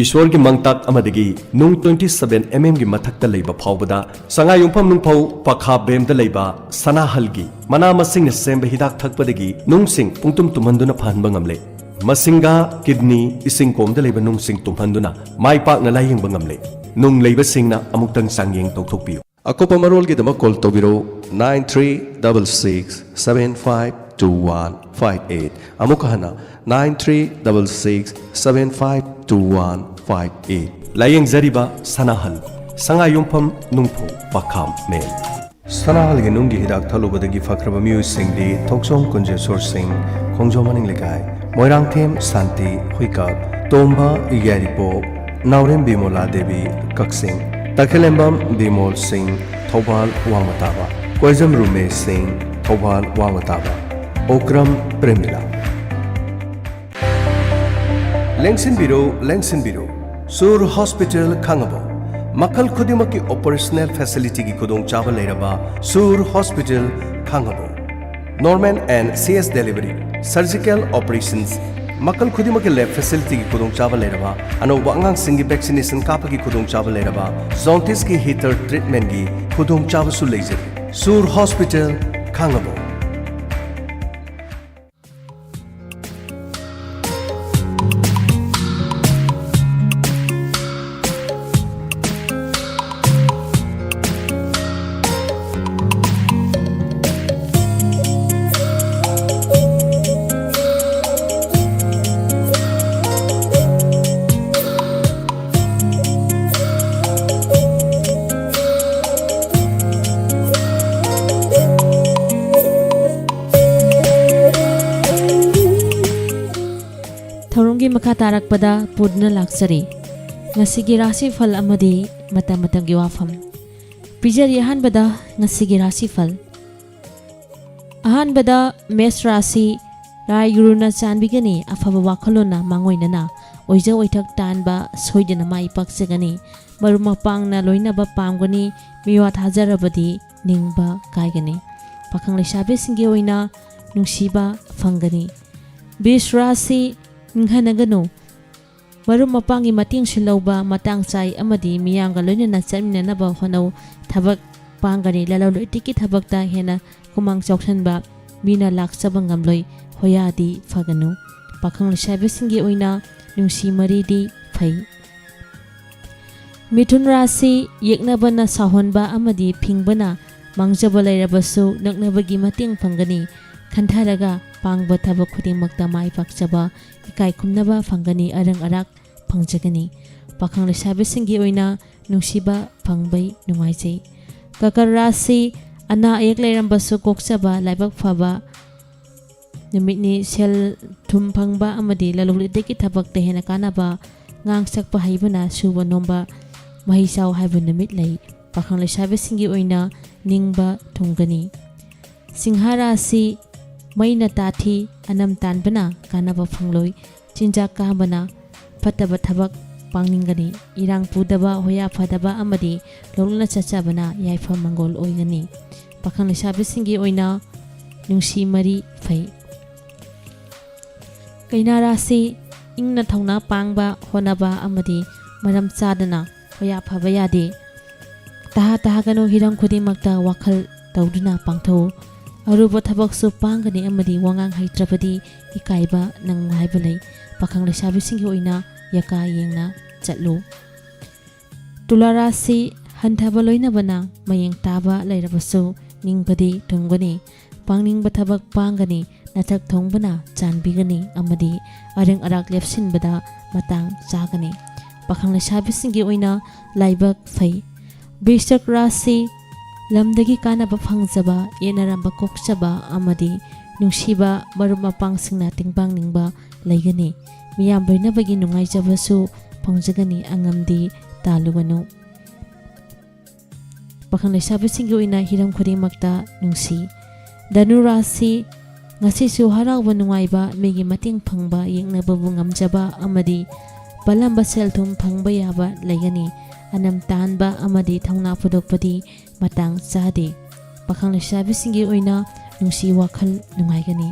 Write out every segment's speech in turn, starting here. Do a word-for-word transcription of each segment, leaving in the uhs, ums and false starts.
ꯏꯁꯣꯔꯒꯤ ꯃꯪꯇꯥꯛ ꯑꯃꯗꯒꯤ ꯅꯨꯡ twenty seven mm ꯒꯤ ꯃꯊꯛꯇ ꯂꯩꯕ ꯐꯥꯎꯕꯗ ꯁꯉꯥꯏꯌꯨꯝꯐꯝ ꯅꯨꯡꯐꯧ ꯄꯈꯥ ꯕꯦꯝꯗ ꯂꯩꯕ ꯁꯅꯥꯍꯜꯒꯤ ꯃꯅꯥ ꯃꯁꯤꯡꯅ ꯁꯦꯝꯕ ꯍꯤꯗꯥꯛ ꯊꯛꯄꯗꯒꯤ ꯅꯨꯡꯁꯤꯡ ꯄꯨꯡꯇꯨꯝ ꯇꯨꯝꯍꯟꯗꯨꯅ ꯐꯍꯟꯕ ꯉꯝꯂꯦ꯫ ꯃꯁꯤꯡꯒ, ꯀꯤꯗꯅꯤ, ꯏꯁꯤꯡ ꯀꯣꯝꯗ ꯂꯩꯕ ꯅꯨꯡꯁꯤꯡ ꯇꯨꯝꯍꯟꯗꯨꯅ ꯃꯥꯏ ꯄꯥꯛꯅ ꯂꯥꯌꯦꯡꯕ ꯉꯝꯂꯦ꯫ ꯅꯨꯡ ꯂꯩꯕꯁꯤꯡꯅ ꯑꯃꯨꯛꯇꯪ ꯆꯥꯡꯌꯦꯡ ꯇꯧꯊꯣꯛꯄꯤꯌꯨ꯫ ꯑꯀꯨꯞꯄ ꯃꯔꯣꯜꯒꯤꯗꯃꯛ ꯀꯣꯜ ꯇꯧꯕꯤꯔꯛꯎ, nine three double six seven five two one five eight꯫ ꯑꯃꯨꯛ ꯍꯟꯅ, nine three double six seven five two one five eight꯫ ꯂꯥꯌꯦꯡꯖꯔꯤꯕ ꯁꯅꯥꯍꯜ, ꯁꯉꯥꯏꯌꯨꯝꯐꯝ ꯅꯨꯡꯐꯧ ꯄꯈꯥꯝ ꯃꯦꯝ꯫ ꯁꯅꯥꯍꯜꯒꯤ ꯅꯨꯡꯒꯤ ꯍꯤꯗꯥꯛ ꯊꯛꯂꯨꯕꯗꯒꯤ ꯐꯈ꯭ꯔꯕ ꯃꯤꯑꯣꯏꯁꯤꯡꯗꯤ ꯊꯣꯛꯆꯣꯝ ꯀꯨꯟꯖꯦꯁꯣꯔ ꯁꯤꯡ, ꯈꯣꯡꯖꯣꯝ ꯃꯅꯤꯡ ꯂꯩꯀꯥꯏ, ꯃꯣꯏꯔꯥꯡꯊꯦꯝ ꯁꯥꯟꯇꯤ ꯍꯨꯏꯀꯥꯛ, ꯇꯣꯝꯕ ꯌꯥꯏꯔꯤꯄꯣꯛ, ꯅꯥꯎꯔꯦꯝ ꯕꯤꯃꯣꯂꯥ ꯗꯦꯕꯤ ꯀꯛꯆꯤꯡ, ꯇꯈꯦꯂꯦꯝꯕꯝ ꯕꯤꯃꯣꯜ ꯁꯤꯡ, ꯊꯧꯕꯥꯜ ꯋꯥꯡꯃ ꯇꯥꯕ, ꯀꯣꯏꯖꯝ ꯔꯨꯃꯦꯁ ꯁꯤꯡ, ꯊꯧꯕꯥꯜ ꯋꯥꯡꯃ ꯇꯥꯕ, ꯑꯣꯀ꯭ꯔꯝ ꯄ꯭ꯔꯦꯃꯤꯂꯥ꯫ ꯂꯦꯡꯁꯤꯟꯕꯤꯔꯨ, ꯂꯦꯡꯁꯤꯟꯕꯤꯔꯨ꯫ ꯁꯨꯔ ꯍꯣꯁꯄꯤꯇꯥꯜ ꯈꯥꯡꯉꯕꯣꯛ꯫ ꯃꯈꯜ ꯈꯨꯗꯤꯡꯃꯛꯀꯤ ꯑꯣꯄꯔꯦꯁꯅꯦꯜ ꯐꯦꯁꯤꯂꯤꯇꯤꯒꯤ ꯈꯨꯗꯣꯡꯆꯥꯕ ꯂꯩꯔꯕ ꯁꯨꯔ hospital Khangabok. Normal and C S delivery, surgical operations, ꯃꯈꯜ ꯈꯨꯗꯤꯡꯃꯛꯀꯤ ꯂꯦꯕ ꯐꯦꯁꯤꯂꯤꯇꯤꯒꯤ ꯈꯨꯗꯣꯡꯆꯥꯕ ꯂꯩꯔꯕ, ꯑꯅꯧꯕ ꯑꯉꯥꯡꯁꯤꯡꯒꯤ ꯚꯦꯛꯁꯤꯅꯦꯁꯟ ꯀꯥꯞꯄꯒꯤ ꯈꯨꯗꯣꯡꯆꯥꯕ ꯂꯩꯔꯕ, ꯖꯣꯟꯇꯤꯁꯀꯤ ꯍꯤꯇꯔ ꯇ꯭ꯔꯤꯠꯃꯦꯟꯒꯤ ꯈꯨꯗꯣꯡꯆꯥꯕꯁꯨ ꯂꯩꯖꯔꯤ꯫ ꯁꯨꯔ ꯍꯣꯁꯄꯤꯇꯥꯜ ꯈꯥꯡꯉꯕꯣꯛ꯫ ꯊꯧꯔꯝꯒꯤ ꯃꯈꯥ ꯇꯥꯔꯛꯄꯗ ꯄꯨꯗꯨꯅ ꯂꯥꯛꯆꯔꯤ ꯉꯁꯤꯒꯤ ꯔꯥꯁꯤꯐꯜ ꯑꯃꯗꯤ ꯃꯇꯝ ꯃꯇꯝꯒꯤ ꯋꯥꯐꯝ꯫ ꯄꯤꯖꯔꯤ ꯑꯍꯥꯟꯕꯗ ꯉꯁꯤꯒꯤ ꯔꯥꯁꯤꯐꯜ꯫ ꯑꯍꯥꯟꯕꯗ ꯃꯦꯁ ꯔꯥꯁꯤ, ꯂꯥꯏ ꯒꯨꯔꯨꯅ ꯆꯥꯟꯕꯤꯒꯅꯤ, ꯑꯐꯕ ꯋꯥꯈꯜꯂꯣꯟꯅ ꯃꯥꯡꯑꯣꯏꯅꯅ ꯑꯣꯏꯖ ꯑꯣꯏꯊꯛ ꯇꯥꯟꯕ ꯁꯣꯏꯗꯅ ꯃꯥꯏ ꯄꯥꯛꯆꯒꯅꯤ꯫ ꯃꯔꯨꯞ ꯃꯄꯥꯡꯅ ꯂꯣꯏꯅꯕ ꯄꯥꯝꯒꯅꯤ, ꯃꯤꯋꯥ ꯊꯥꯖꯔꯕꯗꯤ ꯅꯤꯡꯕ ꯀꯥꯏꯒꯅꯤ꯫ ꯄꯥꯈꯪ ꯂꯩꯁꯥꯕꯤꯁꯤꯡꯒꯤ ꯑꯣꯏꯅ ꯅꯨꯡꯁꯤꯕ ꯐꯪꯒꯅꯤ꯫ ꯕꯤꯁ ꯔꯥꯁꯤ ꯅꯤꯡꯍꯟꯅꯒꯅꯨ, ꯃꯔꯨꯞ ꯃꯄꯥꯡꯒꯤ ꯃꯇꯦꯡꯁꯨ ꯂꯧꯕ ꯃꯇꯥꯡ ꯆꯥꯏ ꯑꯃꯗꯤ ꯃꯤꯌꯥꯝꯒ ꯂꯣꯏꯅꯅ ꯆꯠꯃꯤꯟꯅꯅꯕ ꯍꯣꯠꯅꯧ꯫ ꯊꯕꯛ ꯄꯥꯡꯒꯅꯤ꯫ ꯂꯂꯣꯟ ꯏꯇꯤꯛꯀꯤ ꯊꯕꯛꯇ ꯍꯦꯟꯅ ꯈꯨꯃꯥꯡ ꯆꯥꯎꯁꯤꯟꯕ, ꯃꯤꯅ ꯂꯥꯛꯆꯕ ꯉꯝꯂꯣꯏ꯫ ꯍꯣꯌꯥꯗꯤ ꯐꯒꯅꯨ꯫ ꯄꯥꯈꯪ ꯂꯩꯁꯥꯕꯤꯁꯤꯡꯒꯤ ꯑꯣꯏꯅ ꯅꯨꯡꯁꯤ ꯃꯔꯤꯗꯤ ꯐꯩ꯫ ꯃꯤꯊꯨꯟ ꯔꯥꯁꯤ: ꯌꯦꯛꯅꯕꯅ ꯁꯥꯎꯍꯟꯕ ꯑꯃꯗꯤ ꯐꯤꯡꯕꯅ ꯃꯥꯡꯖꯕ ꯂꯩꯔꯕꯁꯨ ꯅꯛꯅꯕꯒꯤ ꯃꯇꯦꯡ ꯐꯪꯒꯅꯤ꯫ ꯈꯟꯊꯔꯒ ꯄꯥꯡꯕ ꯊꯕꯛ ꯈꯨꯗꯤꯡꯃꯛꯇ ꯃꯥꯏ ꯄꯥꯛꯆꯕ, ꯏꯀꯥꯏ ꯈꯨꯝꯅꯕ ꯐꯪꯒꯅꯤ꯫ ꯑꯔꯪ ꯑꯔꯥꯛ ꯐꯪꯖꯒꯅꯤ꯫ ꯄꯥꯈꯪ ꯂꯩꯁꯥꯕꯤꯁꯤꯡꯒꯤ ꯑꯣꯏꯅ ꯅꯨꯡꯁꯤꯕ ꯐꯪꯕꯩ ꯅꯨꯡꯉꯥꯏꯖꯩ꯫ ꯀꯀꯔ ꯔꯥꯁꯤ: ꯑꯅꯥ ꯑꯌꯦꯛ ꯂꯩꯔꯝꯕꯁꯨ ꯀꯣꯛꯆꯕ, ꯂꯥꯏꯕꯛ ꯐꯕ ꯅꯨꯃꯤꯠꯅꯤ꯫ ꯁꯦꯜ ꯊꯨꯝ ꯐꯪꯕ ꯑꯃꯗꯤ ꯂꯂꯣꯟ ꯏꯇꯤꯛꯀꯤ ꯊꯕꯛꯇ ꯍꯦꯟꯅ ꯀꯥꯟꯅꯕ, ꯉꯥꯡ ꯁꯛꯄ ꯍꯩꯕꯅ ꯁꯨꯕ ꯅꯣꯝꯕ ꯃꯍꯩ ꯆꯥꯎ ꯍꯥꯏꯕ ꯅꯨꯃꯤꯠ ꯂꯩ꯫ ꯄꯥꯈꯪ ꯂꯩꯁꯥꯕꯤꯁꯤꯡꯒꯤ ꯑꯣꯏꯅ ꯅꯤꯡꯕ ꯊꯨꯡꯒꯅꯤ꯫ ꯁꯤꯡꯍ ꯔꯥꯁꯤ: ꯃꯩꯅ ꯇꯥꯊꯤ, ꯑꯅꯝ ꯇꯥꯟꯕꯅ ꯀꯥꯟꯅꯕ ꯐꯪꯂꯣꯏ꯫ ꯆꯤꯟꯖꯥꯛ ꯀꯥꯕꯅ ꯐꯠꯇꯕ ꯊꯕꯛ ꯄꯥꯡꯅꯤꯡꯒꯅꯤ꯫ ꯏꯔꯥꯡ ꯄꯨꯗꯕ, ꯍꯣꯌꯥ ꯐꯗꯕ ꯑꯃꯗꯤ ꯂꯣꯛꯅ ꯆꯠꯆꯕꯅ ꯌꯥꯏꯐ ꯃꯪꯒꯣꯜ ꯑꯣꯏꯒꯅꯤ꯫ ꯄꯥꯈꯪ ꯂꯩꯁꯥꯕꯤꯁꯤꯡꯒꯤ ꯑꯣꯏꯅ ꯅꯨꯡꯁꯤ ꯃꯔꯤ ꯐꯩ꯫ ꯀꯩꯅꯥ ꯔꯥꯁꯤ: ꯏꯪꯅ ꯊꯧꯅꯥ ꯄꯥꯡꯕ, ꯍꯣꯠꯅꯕ ꯑꯃꯗꯤ ꯃꯔꯝ ꯆꯥꯗꯅ ꯍꯣꯌꯥ ꯐꯕ ꯌꯥꯗꯦ꯫ ꯇꯍꯥ ꯇꯍꯥꯒꯅꯨ, ꯍꯤꯔꯝ ꯈꯨꯗꯤꯡꯃꯛꯇ ꯋꯥꯈꯜ ꯇꯧꯗꯨꯅ ꯄꯥꯡꯊꯣꯛꯎ꯫ ꯑꯔꯨꯕ ꯊꯕꯛꯁꯨ ꯄꯥꯡꯒꯅꯤ ꯑꯃꯗꯤ ꯋꯥꯉꯥꯡ ꯍꯩꯇ꯭ꯔꯕꯗꯤ ꯏꯀꯥꯏꯕ ꯅꯪ ꯍꯥꯏꯕ ꯂꯩ꯫ ꯄꯥꯈꯪ ꯂꯩꯁꯥꯕꯤꯁꯤꯡꯒꯤ ꯑꯣꯏꯅ ꯌꯥꯀꯥ ꯌꯦꯡꯅ ꯆꯠꯂꯨ꯫ ꯇꯨꯂꯥ ꯔꯥꯁꯤ: ꯍꯟꯊꯕ ꯂꯣꯏꯅꯕꯅ ꯃꯌꯦꯡ ꯇꯥꯕ ꯂꯩꯔꯕꯁꯨ ꯅꯤꯡꯕꯗꯤ ꯊꯨꯡꯒꯅꯤ꯫ ꯄꯥꯡꯅꯤꯡꯕ ꯊꯕꯛ ꯄꯥꯡꯒꯅꯤ꯫ ꯅꯊꯛ ꯊꯣꯡꯕꯅ ꯆꯥꯟꯕꯤꯒꯅꯤ ꯑꯃꯗꯤ ꯑꯔꯦꯡ ꯑꯔꯥꯛ ꯂꯦꯞꯁꯤꯟꯕꯗ ꯃꯇꯥꯡ ꯆꯥꯒꯅꯤ꯫ ꯄꯥꯈꯪ ꯂꯩꯁꯥꯕꯤꯁꯤꯡꯒꯤ ꯑꯣꯏꯅ ꯂꯥꯏꯕꯛ ꯐꯩ꯫ ꯕꯤꯁꯛ ꯔꯥꯁꯤ: ꯂꯝꯗꯒꯤ ꯀꯥꯟꯅꯕ ꯐꯪꯖꯕ, ꯌꯦꯠꯅꯔꯝꯕ ꯀꯣꯛꯆꯕ ꯑꯃꯗꯤ ꯅꯨꯡꯁꯤꯕ ꯃꯔꯨꯞ ꯃꯄꯥꯡꯁꯤꯡꯅ ꯇꯦꯡꯕꯥꯡꯅꯤꯡꯕ ꯂꯩꯒꯅꯤ꯫ ꯃꯤꯌꯥꯝ ꯂꯣꯏꯅꯕꯒꯤ ꯅꯨꯡꯉꯥꯏꯖꯕꯁꯨ ꯐꯪꯖꯒꯅꯤ꯫ ꯑꯉꯝꯗꯤ ꯇꯥꯜꯂꯨꯒꯅꯨ꯫ ꯄꯥꯈꯪ ꯂꯩꯁꯥꯕꯤꯁꯤꯡꯒꯤ ꯑꯣꯏꯅ ꯍꯤꯔꯝ ꯈꯨꯗꯤꯡꯃꯛꯇ ꯅꯨꯡꯁꯤ꯫ ꯙꯅꯨ ꯔꯥꯁꯤ: ꯉꯁꯤꯁꯨ ꯍꯔꯥꯎꯕ ꯅꯨꯡꯉꯥꯏꯕ, ꯃꯤꯒꯤ ꯃꯇꯦꯡ ꯐꯪꯕ, ꯌꯦꯛꯅꯕꯕꯨ ꯉꯝꯖꯕ ꯑꯃꯗꯤ ꯄꯜꯂꯝꯕ ꯁꯦꯜ ꯊꯨꯝ ꯐꯪꯕ ꯌꯥꯕ ꯂꯩꯒꯅꯤ꯫ ꯑꯅꯝ ꯇꯥꯍꯟꯕ ꯑꯃꯗꯤ ꯊꯧꯅꯥ ꯐꯨꯗꯣꯛꯄꯗꯤ ꯃꯇꯥꯡ ꯆꯥꯗꯦ꯫ ꯄꯥꯈꯪ ꯂꯩꯁꯥꯕꯤꯁꯤꯡꯒꯤ ꯑꯣꯏꯅ ꯅꯨꯡꯁꯤ ꯋꯥꯈꯜ ꯅꯨꯡꯉꯥꯏꯒꯅꯤ꯫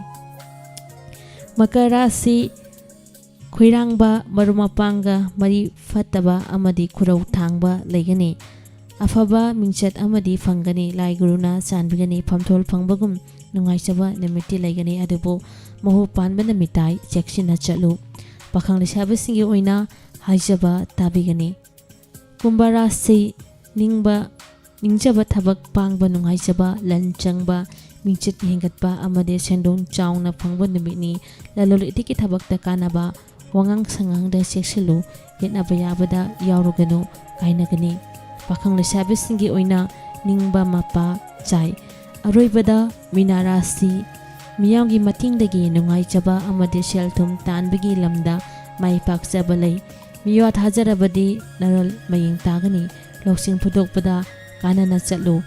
ꯃꯀꯔ ꯔꯥꯁꯤ: ꯈꯣꯏꯔꯥꯡꯕ, ꯃꯔꯨꯞ ꯃꯄꯥꯡꯒ ꯃꯔꯤ ꯐꯠꯇꯕ ꯑꯃꯗꯤ ꯈꯨꯔꯧ ꯊꯥꯡꯕ ꯂꯩꯒꯅꯤ꯫ ꯑꯐꯕ ꯃꯤꯡꯆꯠ ꯑꯃꯗꯤ ꯐꯪꯒꯅꯤ꯫ ꯂꯥꯏ ꯒꯨꯔꯨꯅ ꯆꯥꯟꯕꯤꯒꯅꯤ꯫ ꯐꯝꯊꯣꯜ ꯐꯪꯕꯒꯨꯝ ꯅꯨꯡꯉꯥꯏꯖꯕ ꯅꯨꯃꯤꯠꯇꯤ ꯂꯩꯒꯅꯤ, ꯑꯗꯨꯕꯨ ꯃꯍꯨ ꯄꯥꯟꯕ ꯅꯨꯃꯤꯠ ꯇꯥꯏ, ꯆꯦꯛꯁꯤꯟꯅ ꯆꯠꯂꯨ꯫ ꯄꯥꯈꯪ ꯂꯩꯁꯥꯕꯤꯁꯤꯡꯒꯤ ꯑꯣꯏꯅ ꯍꯥꯏꯖꯕ ꯇꯥꯕꯤꯒꯅꯤ꯫ ꯀꯨꯝꯚ ꯔꯥꯁꯤ, ꯅꯤꯡꯕ, ꯅꯤꯡꯖꯕ ꯊꯕꯛ ꯄꯥꯡꯕ ꯅꯨꯡꯉꯥꯏꯖꯕ, ꯂꯟ ꯆꯪꯕ, ꯃꯤꯡꯆꯠ ꯍꯦꯟꯒꯠꯄ ꯑꯃꯗꯤ ꯁꯦꯟꯗꯣꯡ ꯆꯥꯎꯅ ꯐꯪꯕ ꯅꯨꯃꯤꯠꯅꯤ꯫ ꯂꯂꯣꯟ ꯏꯇꯤꯛꯀꯤ ꯊꯕꯛꯇ ꯀꯥꯟꯅꯕ, ꯋꯥꯉꯥꯡ ꯁꯉꯥꯡꯗ ꯆꯦꯛꯁꯤꯜꯂꯨ, ꯌꯦꯠꯅꯕ ꯌꯥꯕꯗ ꯌꯥꯎꯔꯨꯒꯅꯨ, ꯀꯥꯏꯅꯒꯅꯤ꯫ ꯄꯥꯈꯪ ꯂꯩꯁꯥꯕꯤꯁꯤꯡꯒꯤ ꯑꯣꯏꯅ ꯅꯤꯡꯕ ꯃꯄꯥ ꯆꯥꯏ꯫ ꯑꯔꯣꯏꯕꯗ ꯃꯤꯅꯥ ꯔꯥꯁꯤ, ꯃꯤꯌꯥꯝꯒꯤ ꯃꯇꯦꯡꯗꯒꯤ ꯅꯨꯡꯉꯥꯏꯖꯕ ꯑꯃꯗꯤ ꯁꯦꯜ ꯊꯨꯝ ꯇꯥꯟꯕꯒꯤ ꯂꯝꯗ ꯃꯥꯏ ꯄꯥꯛꯆꯕ ꯂꯩ꯫ ꯃꯤꯋꯥ ꯊꯥꯖꯔꯕꯗꯤ ꯅꯔꯜ ꯃꯌꯦꯡ ꯇꯥꯒꯅꯤ꯫ ꯂꯧꯁꯤꯡ ꯐꯨꯗꯣꯛꯄꯗ ꯀꯥꯟꯅꯅ ꯆꯠꯂꯨ꯫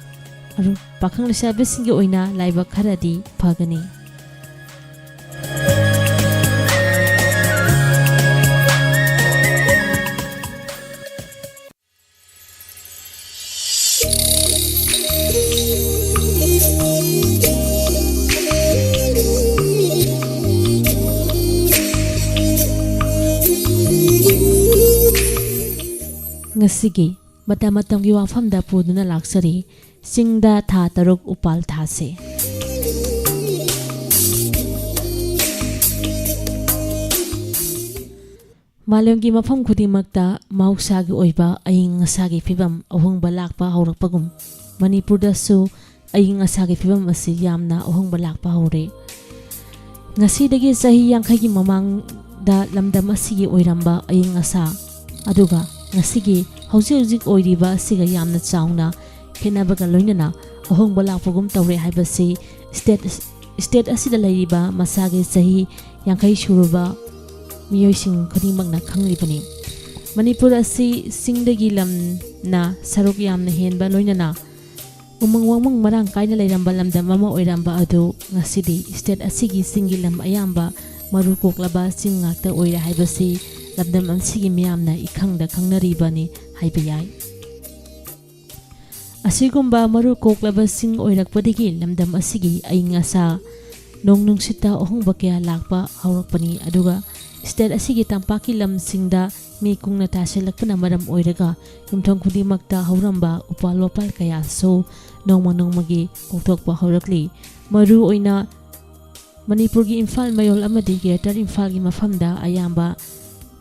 ꯑꯔꯨ-, ꯄꯥꯈꯪ ꯂꯩꯁꯥꯕꯤꯁꯤꯡꯒꯤ ꯑꯣꯏꯅ ꯂꯥꯏꯕꯛ ꯈꯔꯗꯤ ꯐꯒꯅꯤ꯫ ꯉꯁꯤꯒꯤ ꯃꯇꯝ ꯃꯇꯝꯒꯤ ꯋꯥꯐꯝꯗ ꯄꯨꯗꯨꯅ ꯂꯥꯛꯆꯔꯤ꯫ ꯆꯤꯡꯗ ꯊꯥ ꯇꯔꯨꯛ ꯎꯄꯥꯜ ꯊꯥꯁꯦ꯫ ꯃꯥꯂꯦꯝꯒꯤ ꯃꯐꯝ ꯈꯨꯗꯤꯡꯃꯛꯇ ꯃꯍꯧꯁꯥꯒꯤ ꯑꯣꯏꯕ ꯑꯏꯪ ꯑꯁꯥꯒꯤ ꯐꯤꯕꯝ ꯑꯍꯣꯡꯕ ꯂꯥꯛꯄ ꯍꯧꯔꯛꯄꯒꯨꯝ, ꯃꯅꯤꯄꯨꯔꯗꯁꯨ ꯑꯏꯪ ꯑꯁꯥꯒꯤ ꯐꯤꯕꯝ ꯑꯁꯤ ꯌꯥꯝꯅ ꯑꯍꯣꯡꯕ ꯂꯥꯛꯄ ꯍꯧꯔꯦ꯫ ꯉꯁꯤꯗꯒꯤ ꯆꯍꯤ ꯌꯥꯡꯈꯩꯒꯤ ꯃꯃꯥꯡꯗ ꯂꯝꯗꯝ ꯑꯁꯤꯒꯤ ꯑꯣꯏꯔꯝꯕ ꯑꯏꯪ ꯑꯁꯥ, ꯑꯗꯨꯒ ꯉꯁꯤꯒꯤ ꯍꯧꯖꯤꯛ ꯍꯧꯖꯤꯛ ꯑꯣꯏꯔꯤꯕ ꯑꯁꯤꯒ ꯌꯥꯝꯅ ꯆꯥꯎꯅ ꯈꯦꯠꯅꯕꯒ ꯂꯣꯏꯅꯅ ꯑꯍꯣꯡꯕ ꯂꯥꯛꯄꯒꯨꯝ ꯇꯧꯔꯦ ꯍꯥꯏꯕꯁꯤ state, state ꯑꯁꯤꯗ ꯂꯩꯔꯤꯕ ꯃꯁꯥꯒꯤ ꯆꯍꯤ ꯌꯥꯡꯈꯩ ꯁꯨꯔꯕ ꯃꯤꯑꯣꯏꯁꯤꯡ ꯈꯨꯗꯤꯡꯃꯛꯅ ꯈꯪꯂꯤꯕꯅꯤ꯫ ꯃꯅꯤꯄꯨꯔ ꯑꯁꯤ ꯆꯤꯡꯗꯒꯤ ꯂꯝꯅ ꯁꯔꯨꯛ ꯌꯥꯝꯅ ꯍꯦꯟꯕ ꯂꯣꯏꯅꯅ ꯎꯃꯪ ꯋꯥꯃꯪ ꯃꯔꯥꯡ ꯀꯥꯏꯅ ꯂꯩꯔꯝꯕ ꯂꯝꯗꯝ ꯑꯃ ꯑꯣꯏꯔꯝꯕ ꯑꯗꯨ ꯉꯁꯤꯗꯤ state ꯑꯁꯤꯒꯤ ꯆꯤꯡꯒꯤ ꯂꯝ ꯑꯌꯥꯝꯕ ꯃꯔꯨ ꯀꯣꯛꯂꯕ ꯆꯤꯡ ꯉꯥꯛꯇ ꯑꯣꯏꯔꯦ ꯍꯥꯏꯕꯁꯤ ꯂꯝꯗꯝ ꯑꯁꯤꯒꯤ ꯃꯤꯌꯥꯝꯅ ꯏꯈꯪꯗ ꯈꯪꯅꯔꯤꯕꯅꯤ ꯍꯥꯏꯕ ꯌꯥꯏ꯫ ꯑꯁꯤꯒꯨꯝꯕ ꯃꯔꯨ ꯀꯣꯛꯂꯕ ꯆꯤꯡ ꯑꯣꯏꯔꯛꯄꯗꯒꯤ ꯂꯝꯗꯝ ꯑꯁꯤꯒꯤ ꯑꯏꯪ ꯑꯁꯥ ꯅꯣꯡ ꯅꯨꯡꯁꯤꯠꯇ ꯑꯍꯣꯡꯕ ꯀꯌꯥ ꯂꯥꯛꯄ ꯍꯧꯔꯛꯄꯅꯤ꯫ ꯑꯗꯨꯒ state ꯑꯁꯤꯒꯤ ꯇꯝꯄꯥꯛꯀꯤ ꯂꯝꯁꯤꯡꯗ ꯃꯤ ꯀꯨꯡꯅ ꯇꯥꯁꯤꯜꯂꯛꯄꯅ ꯃꯔꯝ ꯑꯣꯏꯔꯒ ꯌꯨꯝꯊꯣꯡ ꯈꯨꯗꯤꯡꯃꯛꯇ ꯍꯧꯔꯝꯕ ꯎꯄꯥꯜ ꯋꯥꯄꯥꯜ ꯀꯌꯥꯁꯨ ꯅꯣꯡꯃ ꯅꯣꯡꯃꯒꯤ ꯀꯣꯛꯊꯣꯛꯄ ꯍꯧꯔꯛꯂꯤ꯫ ꯃꯔꯨ ꯑꯣꯏꯅ ꯃꯅꯤꯄꯨꯔꯒꯤ ꯏꯝꯐꯥꯜ ꯃꯌꯣꯜ ꯑꯃꯗꯤ Greater ꯏꯝꯐꯥꯜꯒꯤ ꯃꯐꯝꯗ ꯑꯌꯥꯝꯕ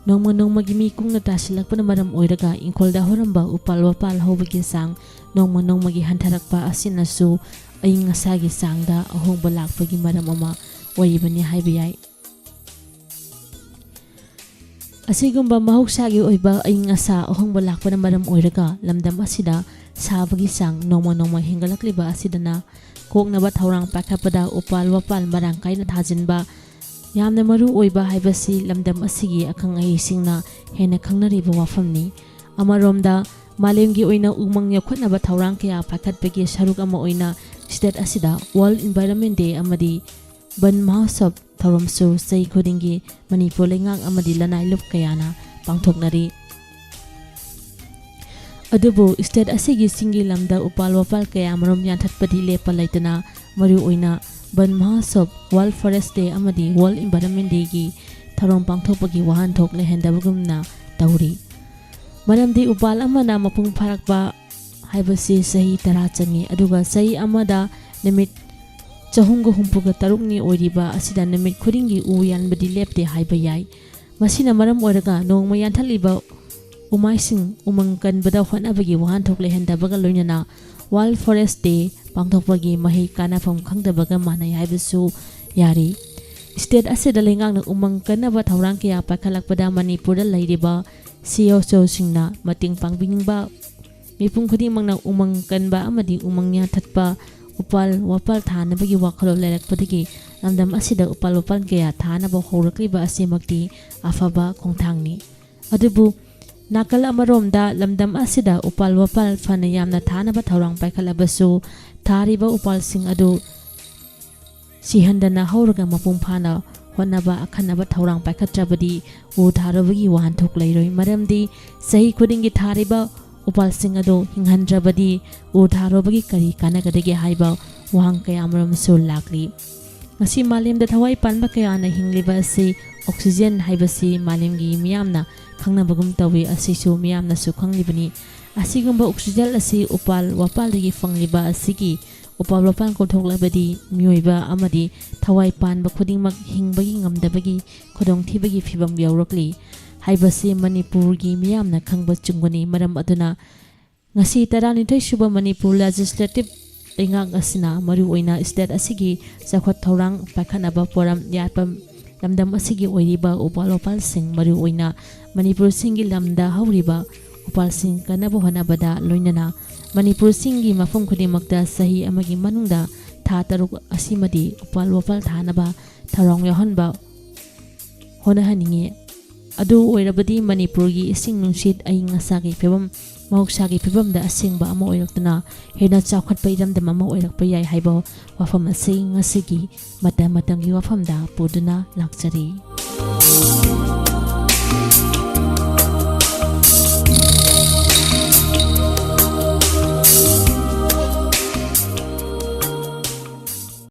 ꯅꯣꯡꯃ ꯅꯣꯡꯃꯒꯤ ꯃꯤ ꯀꯨꯡꯅ ꯇꯥꯁꯤꯜꯂꯛꯄꯅ ꯃꯔꯝ ꯑꯣꯏꯔꯒ ꯏꯪꯈꯣꯜꯗ ꯍꯧꯔꯝꯕ ꯎꯄꯥꯜ ꯋꯥꯄꯥꯜ ꯍꯧꯕꯒꯤ ꯆꯥꯡ ꯅꯣꯡꯃ ꯅꯣꯡꯃꯒꯤ ꯍꯟꯊꯔꯛꯄ ꯑꯁꯤꯅꯁꯨ ꯑꯏꯪ ꯑꯁꯥꯒꯤ ꯆꯥꯡꯗ ꯑꯍꯣꯡꯕ ꯂꯥꯛꯄꯒꯤ ꯃꯔꯝ ꯑꯃ ꯑꯣꯏꯔꯤꯕꯅꯤ ꯍꯥꯏꯕ ꯌꯥꯏ꯫ ꯑꯁꯤꯒꯨꯝꯕ ꯃꯍꯧꯁꯥꯒꯤ ꯑꯣꯏꯕ ꯑꯏꯪ ꯑꯁꯥ ꯑꯍꯣꯡꯕ ꯂꯥꯛꯄꯅ ꯃꯔꯝ ꯑꯣꯏꯔꯒ ꯂꯝꯗꯝ ꯑꯁꯤꯗ ꯁꯥꯕꯒꯤ ꯆꯥꯡ ꯅꯣꯡꯃ ꯅꯣꯡꯃ ꯍꯦꯟꯒꯠꯂꯛꯂꯤꯕ ꯑꯁꯤꯗꯅ ꯀꯣꯛꯅꯕ ꯊꯧꯔꯥꯡ ꯄꯥꯏꯈꯠꯄꯗ ꯎꯄꯥꯜ ꯋꯥꯄꯥꯜ ꯃꯔꯥꯡ ꯀꯥꯏꯅ ꯊꯥꯖꯤꯟꯕ ꯌꯥꯝꯅ ꯃꯔꯨ ꯑꯣꯏꯕ ꯍꯥꯏꯕꯁꯤ ꯂꯝꯗꯝ ꯑꯁꯤꯒꯤ ꯑꯈꯪ ꯑꯍꯩꯁꯤꯡꯅ ꯍꯦꯟꯅ ꯈꯪꯅꯔꯤꯕ ꯋꯥꯐꯝꯅꯤ꯫ ꯑꯃꯔꯣꯝꯗ, ꯃꯥꯂꯦꯝꯒꯤ ꯑꯣꯏꯅ ꯎꯃꯪ ꯌꯣꯛꯈꯠꯅꯕ ꯊꯧꯔꯥꯡ ꯀꯌꯥ ꯄꯥꯏꯈꯠꯄꯒꯤ ꯁꯔꯨꯛ ꯑꯃ ꯑꯣꯏꯅ state ꯑꯁꯤꯗ World Environment Day ꯑꯃꯗꯤ ꯕꯟ ꯃꯍꯣꯠꯁꯕ ꯊꯧꯔꯝꯁꯨ ꯆꯍꯤ ꯈꯨꯗꯤꯡꯒꯤ ꯃꯅꯤꯄꯨꯔ ꯂꯩꯉꯥꯛ ꯑꯃꯗꯤ ꯂꯅꯥꯏ ꯂꯨꯞ ꯀꯌꯥꯅ ꯄꯥꯡꯊꯣꯛꯅꯔꯤ꯫ ꯑꯗꯨꯕꯨ state ꯑꯁꯤꯒꯤ ꯆꯤꯡꯒꯤ ꯂꯝꯗ ꯎꯄꯥꯜ ꯋꯥꯄꯥꯜ ꯀꯌꯥꯃꯔꯨꯝ ꯌꯥꯟꯊꯠꯄꯗꯤ ꯂꯦꯞꯄ ꯂꯩꯇꯅ, ꯃꯔꯨꯑꯣꯏꯅ ꯕꯟ ꯃꯍꯣꯠꯁꯕ, World Forest Day ꯑꯃꯗꯤ World Environment Dayꯒꯤ ꯊꯧꯔꯝ ꯄꯥꯡꯊꯣꯛꯄꯒꯤ ꯋꯥꯍꯟꯊꯣꯛ ꯂꯩꯍꯟꯗꯕꯒꯨꯝꯅ ꯇꯧꯔꯤ꯫ ꯃꯔꯝꯗꯤ ꯎꯄꯥꯜ ꯑꯃꯅ ꯃꯄꯨꯡ ꯐꯥꯔꯛꯄ ꯍꯥꯏꯕꯁꯤ ꯆꯍꯤ ꯇꯔꯥ ꯆꯪꯏ, ꯑꯗꯨꯒ ꯆꯍꯤ ꯑꯃꯗ ꯅꯨꯃꯤꯠ ꯆꯍꯨꯝꯒ ꯍꯨꯝꯐꯨꯒ ꯇꯔꯨꯛꯅꯤ ꯑꯣꯏꯔꯤꯕ ꯑꯁꯤꯗ ꯅꯨꯃꯤꯠ ꯈꯨꯗꯤꯡꯒꯤ ꯎ ꯌꯥꯟꯕꯗꯤ ꯂꯦꯞꯇꯦ ꯍꯥꯏꯕ ꯌꯥꯏ꯫ ꯃꯁꯤꯅ ꯃꯔꯝ ꯑꯣꯏꯔꯒ ꯅꯣꯡꯃ ꯌꯥꯟꯊꯠꯂꯤꯕ ꯎꯃꯥꯏꯁꯤꯡ ꯎꯃꯪ ꯀꯟꯕꯗ ꯍꯣꯠꯅꯕꯒꯤ ꯋꯥꯍꯟꯊꯣꯛ ꯂꯩꯍꯟꯗꯕꯒ ꯂꯣꯏꯅꯅ World Forest Day ꯄꯥꯡꯊꯣꯛꯄꯒꯤ ꯃꯍꯩ ꯀꯥꯟꯅꯐꯝ ꯈꯪꯗꯕꯒ ꯃꯥꯟꯅꯩ ꯍꯥꯏꯕꯁꯨ ꯌꯥꯔꯤ꯫ State ꯑꯁꯤꯗ ꯂꯩꯉꯥꯛꯅ ꯎꯃꯪ ꯀꯟꯅꯕ ꯊꯧꯔꯥꯡ ꯀꯌꯥ ꯄꯥꯏꯈꯠꯂꯛꯄꯗ ꯃꯅꯤꯄꯨꯔꯗ ꯂꯩꯔꯤꯕ C S Oꯁꯤꯡꯅ ꯃꯇꯦꯡ ꯄꯥꯡꯕꯤꯅꯤꯡꯕ ꯃꯤꯄꯨꯝ ꯈꯨꯗꯤꯡꯃꯛꯅ ꯎꯃꯪ ꯀꯟꯕ ꯑꯃꯗꯤ ꯎꯃꯪ ꯌꯥꯟꯊꯠꯄ, ꯎꯄꯥꯜ ꯋꯥꯄꯥꯜ ꯊꯥꯅꯕꯒꯤ ꯋꯥꯈꯜꯂꯣꯟ ꯂꯩꯔꯛꯄꯗꯒꯤ ꯂꯝꯗꯝ ꯑꯁꯤꯗ ꯎꯄꯥꯜ ꯋꯥꯄꯥꯜ ꯀꯌꯥ ꯊꯥꯅꯕ ꯍꯧꯔꯛꯂꯤꯕ ꯑꯁꯤꯃꯛꯇꯤ ꯑꯐꯕ ꯈꯣꯡꯊꯥꯡꯅꯤ꯫ ꯑꯗꯨꯕꯨ ꯅꯥꯀꯜ ꯑꯃꯔꯣꯝꯗ ꯂꯝꯗꯝ ꯑꯁꯤꯗ ꯎꯄꯥꯜ ꯋꯥꯄꯥꯜ ꯐꯅ ꯌꯥꯝꯅ ꯊꯥꯅꯕ ꯊꯧꯔꯥꯡ ꯄꯥꯏꯈꯠꯂꯕꯁꯨ, ꯊꯥꯔꯤꯕ ꯎꯄꯥꯜꯁꯤꯡ ꯑꯗꯨ ꯁꯤꯍꯟꯗꯅ ꯍꯧꯔꯒ ꯃꯄꯨꯡ ꯐꯥꯅ ꯍꯣꯠꯅꯕ ꯑꯈꯟꯅꯕ ꯊꯧꯔꯥꯡ ꯄꯥꯏꯈꯠꯇ꯭ꯔꯕꯗꯤ ꯎ ꯊꯥꯔꯨꯕꯒꯤ ꯋꯥꯍꯟꯊꯣꯛ ꯂꯩꯔꯣꯏ꯫ ꯃꯔꯝꯗꯤ ꯆꯍꯤ ꯈꯨꯗꯤꯡꯒꯤ ꯊꯥꯔꯤꯕ ꯎꯄꯥꯜꯁꯤꯡ ꯑꯗꯨ ꯍꯤꯡꯍꯟꯗ꯭ꯔꯕꯗꯤ ꯎ ꯊꯥꯔꯨꯕꯒꯤ ꯀꯔꯤ ꯀꯥꯟꯅꯒꯗꯒꯦ ꯍꯥꯏꯕ ꯋꯥꯍꯪ ꯀꯌꯥꯃꯔꯨꯝꯁꯨ ꯂꯥꯛꯂꯤ꯫ ꯉꯁꯤ ꯃꯥꯂꯦꯝꯗ ꯊꯋꯥꯏ ꯄꯥꯟꯕ ꯀꯌꯥꯅ ꯍꯤꯡꯂꯤꯕ ꯑꯁꯤ oxygen ꯍꯥꯏꯕꯁꯤ ꯃꯥꯂꯦꯝꯒꯤ ꯃꯤꯌꯥꯝꯅ ꯈꯪꯅꯕꯒꯨꯝ ꯇꯧꯏ꯫ ꯑꯁꯤꯁꯨ ꯃꯤꯌꯥꯝꯅꯁꯨ ꯈꯪꯂꯤꯕꯅꯤ꯫ ꯑꯁꯤꯒꯨꯝꯕ oxygen ꯑꯁꯤ ꯎꯄꯥꯜ ꯋꯥꯄꯥꯜꯗꯒꯤ ꯐꯪꯂꯤꯕ ꯑꯁꯤꯒꯤ ꯎꯄꯥꯜ ꯋꯥꯄꯥꯜ ꯀꯣꯛꯊꯣꯛꯂꯕꯗꯤ ꯃꯤꯑꯣꯏꯕ ꯑꯃꯗꯤ ꯊꯋꯥꯏ ꯄꯥꯟꯕ ꯈꯨꯗꯤꯡꯃꯛ ꯍꯤꯡꯕꯒꯤ ꯉꯝꯗꯕꯒꯤ ꯈꯨꯗꯣꯡꯊꯤꯕꯒꯤ ꯐꯤꯕꯝ ꯌꯧꯔꯛꯂꯤ ꯍꯥꯏꯕꯁꯤ ꯃꯅꯤꯄꯨꯔꯒꯤ ꯃꯤꯌꯥꯝꯅ ꯈꯪꯕ ꯆꯨꯝꯒꯅꯤ꯫ ꯃꯔꯝ ꯑꯗꯨꯅ ꯉꯁꯤ ꯇꯔꯥꯅꯤꯊꯣꯏ ꯁꯨꯕ ꯃꯅꯤꯄꯨꯔ Legislative ꯂꯩꯉꯥꯛ ꯑꯁꯤꯅ ꯃꯔꯨꯑꯣꯏꯅ state ꯑꯁꯤꯒꯤ ꯆꯥꯎꯈꯠ ꯊꯧꯔꯥꯡ ꯄꯥꯏꯈꯠꯅꯕ ꯄꯣꯔꯝ ꯌꯥꯠꯄ ꯂꯝꯗꯝ ꯑꯁꯤꯒꯤ ꯑꯣꯏꯔꯤꯕ ꯎꯄꯥꯜ ꯋꯥꯄꯥꯜꯁꯤꯡ, ꯃꯔꯨꯑꯣꯏꯅ ꯃꯅꯤꯄꯨꯔꯁꯤꯡꯒꯤ ꯂꯝꯗ ꯍꯧꯔꯤꯕ ꯎꯄꯥꯜꯁꯤꯡ ꯀꯟꯅꯕ ꯍꯣꯠꯅꯕꯗ ꯂꯣꯏꯅꯅ ꯃꯅꯤꯄꯨꯔꯁꯤꯡꯒꯤ ꯃꯐꯝ ꯈꯨꯗꯤꯡꯃꯛꯇ ꯆꯍꯤ ꯑꯃꯒꯤ ꯃꯅꯨꯡꯗ ꯊꯥ ꯇꯔꯨꯛ ꯑꯁꯤꯃꯗꯤ ꯎꯄꯥꯜ ꯋꯥꯄꯥꯜ ꯊꯥꯅꯕ ꯊꯧꯔꯥꯡ ꯌꯥꯎꯍꯟꯕ ꯍꯣꯠꯅꯍꯟꯅꯤꯡꯏ꯫ ꯑꯗꯨ ꯑꯣꯏꯔꯕꯗꯤ ꯃꯅꯤꯄꯨꯔꯒꯤ ꯏꯁꯤꯡ ꯅꯨꯡꯁꯤꯠ ꯑꯏꯪ ꯑꯁꯥꯒꯤ ꯐꯤꯕꯝ ꯃꯍꯧꯁꯥꯒꯤ ꯐꯤꯕꯝꯗ ꯑꯁꯦꯡꯕ ꯑꯃ ꯑꯣꯏꯔꯛꯇꯨꯅ ꯍꯦꯟꯅ ꯆꯥꯎꯈꯠꯄ ꯏꯔꯝꯗꯝ ꯑꯃ ꯑꯣꯏꯔꯛꯄ ꯌꯥꯏ ꯍꯥꯏꯕ ꯋꯥꯐꯝ ꯑꯁꯤ ꯉꯁꯤꯒꯤ ꯃꯇꯝ ꯃꯇꯝꯒꯤ ꯋꯥꯐꯝꯗ ꯄꯨꯗꯨꯅ ꯂꯥꯛꯆꯔꯤ꯫